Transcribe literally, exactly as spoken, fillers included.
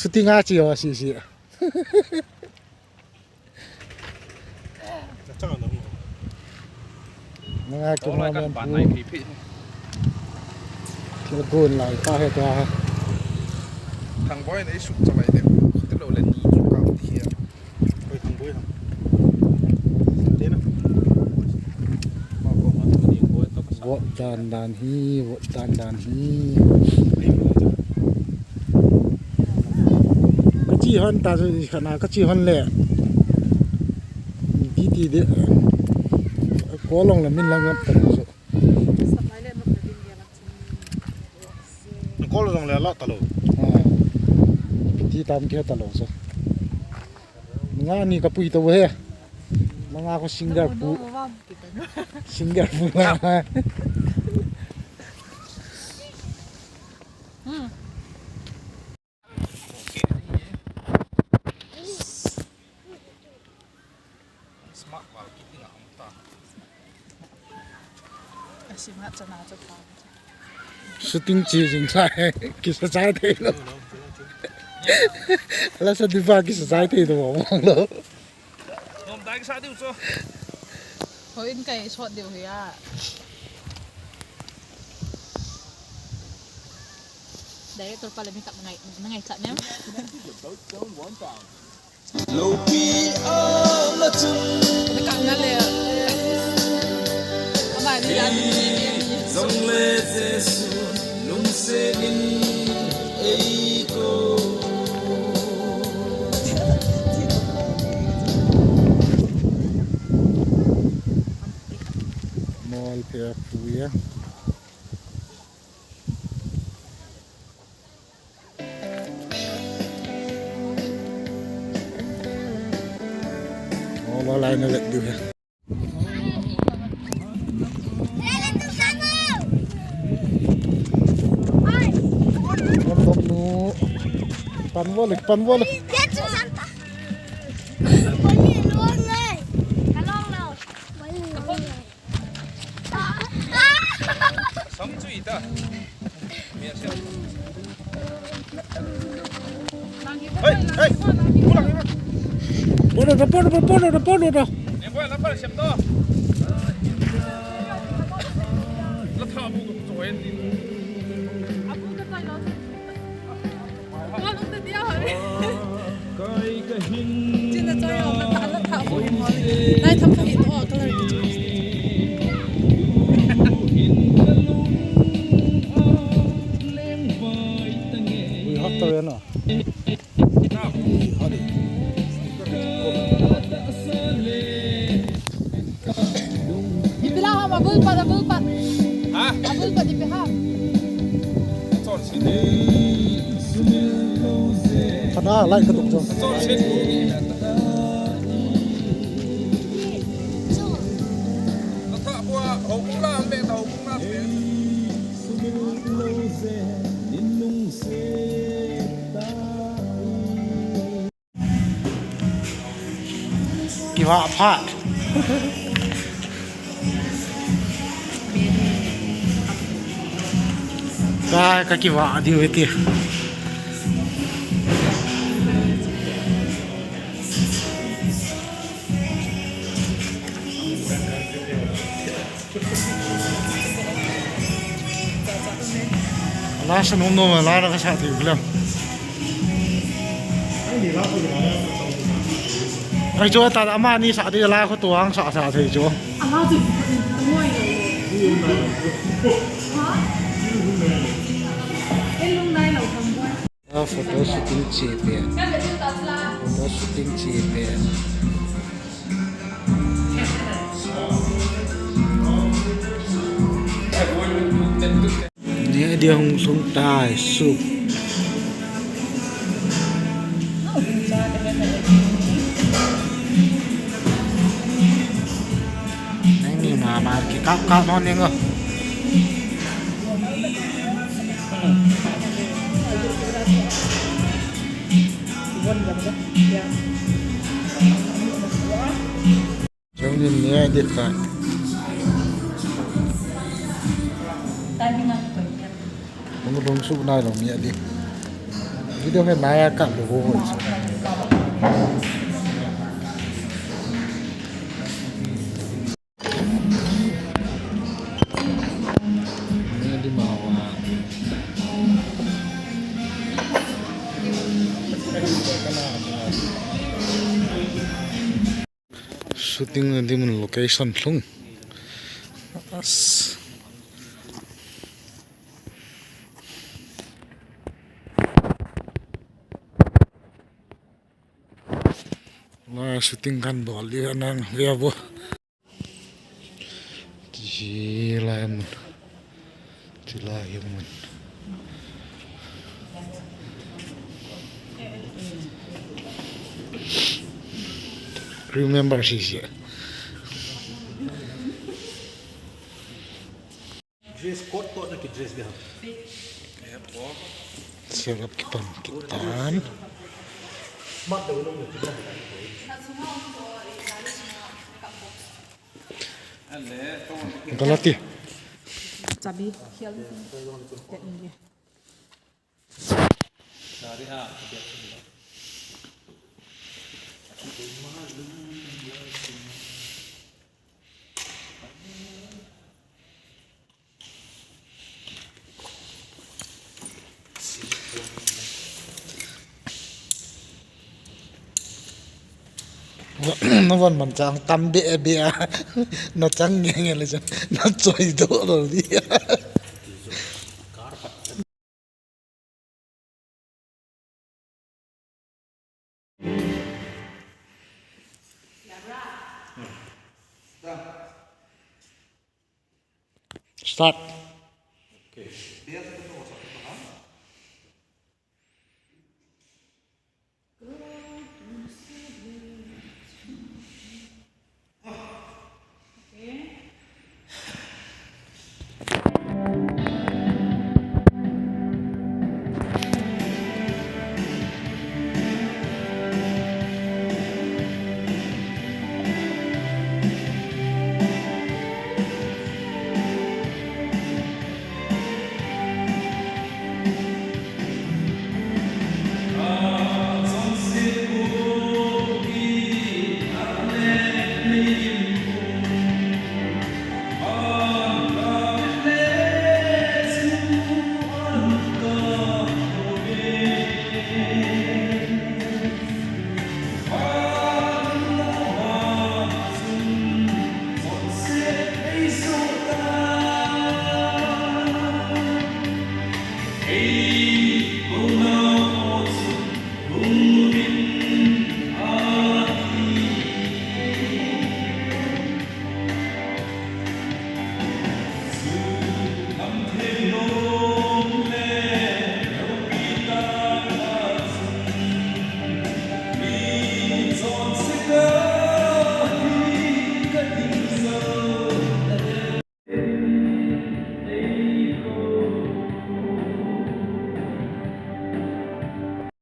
Shooting a chi ho si si. Nanga ki mo men pu. Thil gon lai ta he ta he. Thangboi nei suk chalai de. Tilo le ni chu kam ti he. Koi Thangboi ham. Tena. Vote dan dan hi, vote dan dan hi. Kachi hon ta chu khana kachi hon le. Ti ti de. Ko long le min lang ngap ta chu. Ko long le la ta lo. Ti tam ke ta lo chu. Nga ni ka pui to he. Nga ko singer pu. Singer pu. Hmm. Smart wall kiti nga um ta. Asim nga chana cha pa. Shooting chi jing sai, kisa chai thei lo. La sa diva kisa chai thei lo, mong lo. Nom dai sa diu cho. Ho in kai shot diu hi a. Director pa le makeup ngai, ngai chat nem. Lopi a la chun. Makeup nga le. Ama ni la. Zong le Jesu lungset in ei ko. Mol phe pui a. Mol a lai na vet diu he. Pan vo le, pan vo le. Sam chu ita. Hey, hey. Pulang ni. Polo da, polo da, polo da, polo da. Ni ko la pa sem to. La tha bu ko en ni. Abu ka tai lo. Chin a choi a, la tha, la tha, bu mo. Nai tham kha hi to, color ki chu. Ui, hot to ya na. Ui, hot. Ipi la ham, abul pat, abul pat. Ha? Abul pat ipi ham. Chon sin. Khana lai ka tuk chon. Chon sin. Ka tha bua, ho bung la, me ta ho bung la. Kivah phat. Ka, ka kivah diu hiti. La sa nom nom la na ka sa thei u lem. Ai chu ta ama ni sa thei la ko tuang sa sa thei chu. Ama chu ngoi lo. Ha? Elung nai lo kham boi. A photo shooting chi pen. Photo shooting chi pen. Ni dia hung sung tai su. Nang ni mama ki kap kap non ni ngo. Jong nin ni ai dit ka. Hung lung su nai long ni ai dit. Video hi naya ka lo ho. Shooting na ding mun location lhung. As. La shooting kan bol li nang via bo. Ji lai mun. Ji lai mun. Crew member si si. Dress code to na ki dress dia. Serap kipan kitan. Mat da ulung na ki. Galati. Chabi. Na von man chang tam be be a. Na chang nge nge le chang. Na choi do lo di. Start.